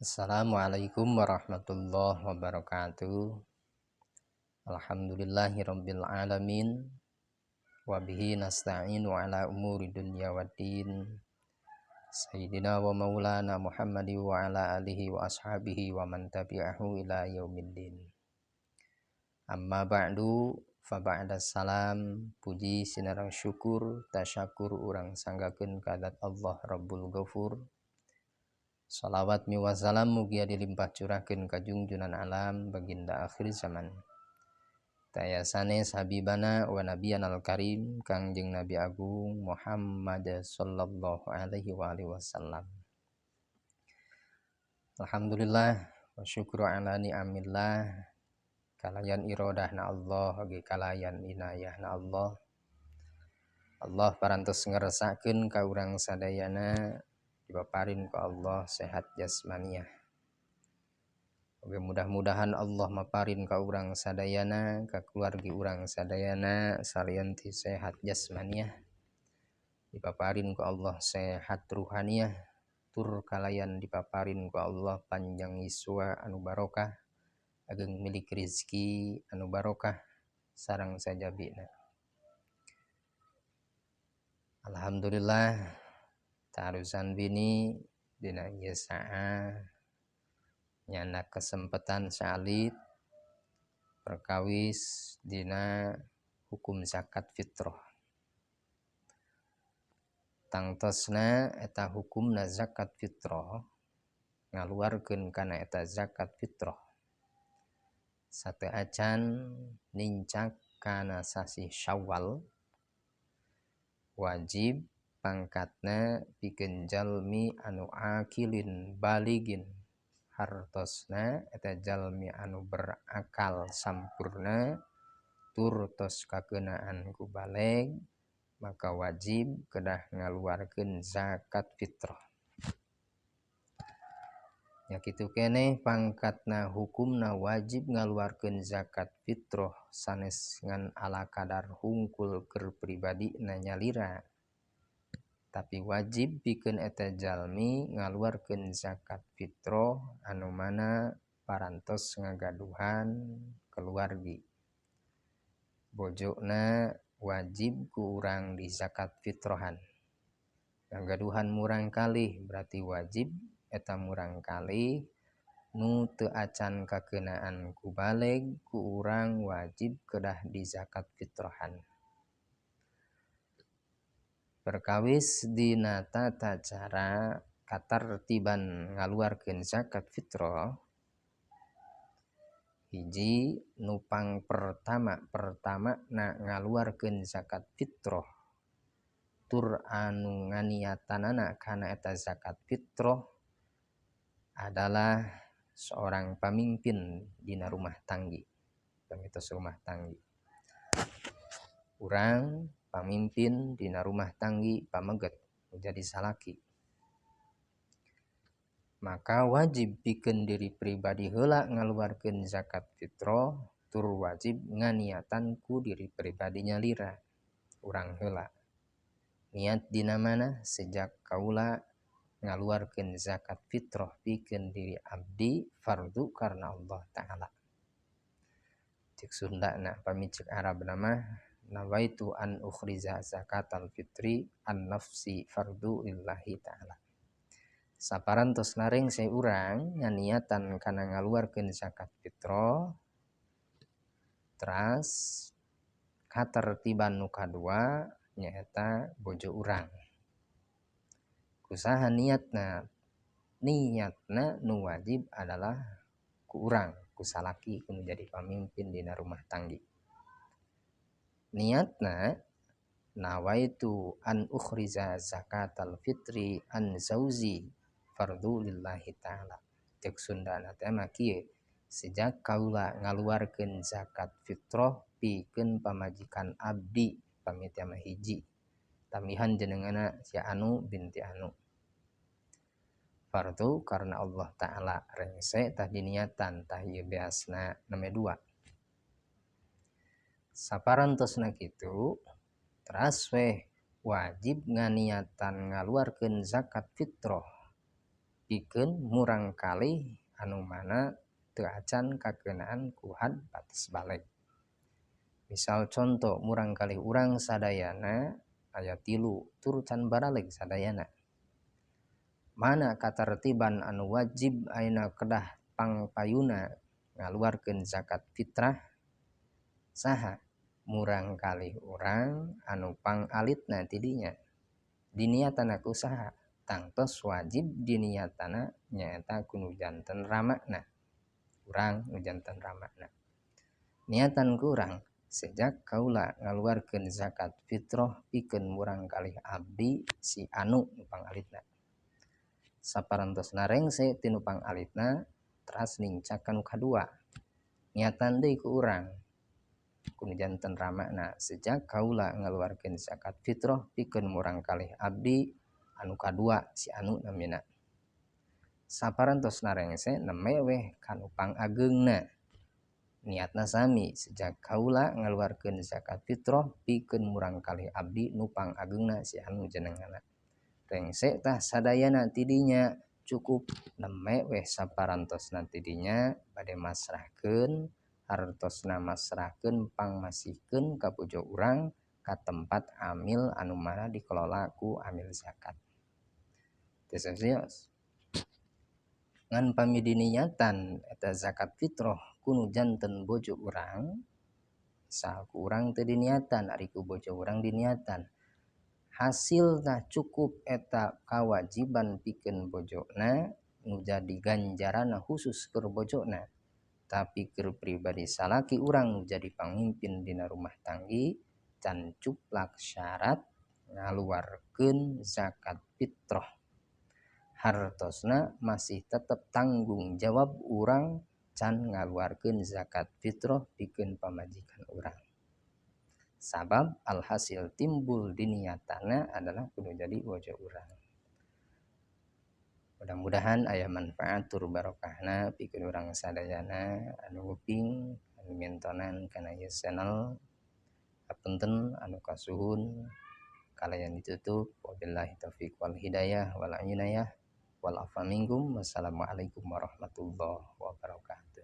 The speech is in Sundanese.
Assalamualaikum warahmatullahi wabarakatuh. Alhamdulillahirabbil alamin. Wa bihi nasta'inu ala umuri dunya waddin. Sayyidina wa maulana Muhammadi wa ala alihi wa ashabihi wa man tabi'ahu ila yaumiddin. Amma ba'du, fa ba'da salam, puji sinareng syukur tasyakur urang sanggakeun ka Allah Rabbul Ghafur. Salawat miwah salam mugia dilimpah curahkeun ka jungjunan alam baginda akhir zaman. Taya sanes habibana wa nabiyan al-karim Kangjeng Nabi Agung Muhammad sallallahu alaihi wa alihi wasallam. Alhamdulillah wa syukru ala ni'amillah, kalayan irodahna Allah oge kalayan inayahna Allah. Allah parantos ngeresakeun ka urang sadayana, dipaparin ku Allah sehat jasmaniah. Oke, mudah-mudahan Allah maparin ka urang sadayana, ka keluargi urang sadayana salian ti sehat jasmaniah, dipaparin ku Allah sehat ruhaniah, tur kalayan dipaparin ku Allah panjang yuswa anu barokah, ageng milik rizki anu barokah sareng sajabina. Alhamdulillah tarusan bini dina ieu saa nyana kesempatan salit perkawis dina hukum zakat fitrah. Tangtosna eta hukumna zakat fitrah ngaluarkeun kana eta zakat fitrah sate acan nincak kana sasih Syawal wajib pangkatna pikeun jalmi anu akilin baligin, hartosna eta jalmi anu berakal sampurna tur tos kakeunaan ku baleg, maka wajib kedah ngaluarkeun zakat fitrah. Nya kitu keneh pangkatna hukumna wajib ngaluarkeun zakat fitrah sanes ngan ala kadar hungkul keur pribadi na nyalira, tapi wajib pikeun eta jalmi ngaluarkeun zakat fitrah anu mana parantos ngagaduhan keluargi. Bojona wajib ku urang di zakat fitrahan. Ngagaduhan murang kalih berarti wajib eta murang kalih nu teu acan kakeunaan ku baleg ku urang wajib kedah di zakat fitrahan. Perkawis dina tata cara katartiban ngaluarkeun zakat fitrah, hiji nupang pertama na ngaluarkeun zakat fitrah tur anu nganiatanana kana eta zakat fitrah adalah seorang pamimpin dina rumah tanggi, pamitos rumah tanggi. Urang pamimpin dina rumah tanggi pameget menjadi salaki, maka wajib pikeun diri pribadi heula ngaluarkeun zakat fitrah tur wajib nganiatan ku diri pribadi nyalira urang heula. Niat dina mana sejak kaula ngaluarkeun zakat fitrah pikeun diri abdi fardu karena Allah Ta'ala. Cek Sundana pami cek Arab nama nawaitu an ukhriza zakatal fitri an nafsi fardu lillahi ta'ala. Saparantos naring saya urang nganiatan kana ngaluarkeun zakat fitrah, teras katertiban nu kadua nyaeta bojo urang. Kusaha niatna? Niatna nu wajib adalah ku urang, ku salaki ku nu jadi pamimpin dina rumah tanggi. Niatna nawaitu an ukhriza zakatal fitri an zauzi fardu lillahi ta'ala. Cek Sundana teh mah kieu, sejak kaula ngaluarkeun zakat fitrah pikeun pamajikan abdi pamit mah hiji, tambihan jenengana si anu binti anu, fardu karena Allah Ta'ala. Rengse tah diniatan tah ieu beasna name dua. Saparantosna kitu teras weh wajib nganiatan ngaluarkeun zakat fitrah Pikeun murang kalih anu mana teu acan kakeunaan ku had batas balig. Misal contoh murang kalih urang sadayana aya 3 tur can baraleg sadayana. Mana katartiban anu wajib ayeuna kedah pangpayuna ngaluarkeun zakat fitrah saha murang kalih urang anu pangalitna tidinya diniatana ku saha tangtos wajib diniatana nyaeta ku nu janten ramana urang nu janten ramana niatan ku urang sejak kaula ngaluarkeun zakat fitrah pikeun murang kalih abdi si anu nu pangalitna saparantosna rengse ti nu pangalitna teras nincak kanu kadua niatan deui ku urang ku nu janten ramana sejak kaula ngaluarkeun zakat fitrah pikeun murang kalih abdi anu kadua si anu namina saparantosna rengse neme weh kanu pangageungna niatna sami sejak kaula ngaluarkeun zakat fitrah pikeun murang kalih abdi nu pangageungna si anu jenengana rengse tah sadayana tidinya cukup neme weh saparantosna tidinya bade masrahkeun hartosna masrahkeun pangmasihkeun ka bojo urang ka tempat amil anu mana dikelola ku amil zakat. Teu serius. Ngan pami diniatan eta zakat fitrah ku nu janten bojo urang, misal ku urang teu diniatan ari ku bojo urang diniatan. Hasilna cukup eta kawajiban pikeun bojona nu jadi ganjaranna khusus keur bojona. Tapi keur pribadi salaki urang nu jadi pamimpin dina rumah tanggi can cuplak syarat ngaluarkeun zakat fitrah. Hartosna masih tetep tanggung jawab urang can ngaluarkeun zakat fitrah pikeun pamajikan urang. Sabab alhasil timbul diniatana adalah kudu jadi bojo urang. Mudah-mudahan aya manfaat tur barokahna pikeun urang sadayana anu nguping anu mintonan kana ieu channel. Hapunten anu kasuhun kalayan ditutup. Wabillahi taufiq wal hidayah wal inayah wal afa minkum. Wassalamualaikum warahmatullahi wabarakatuh.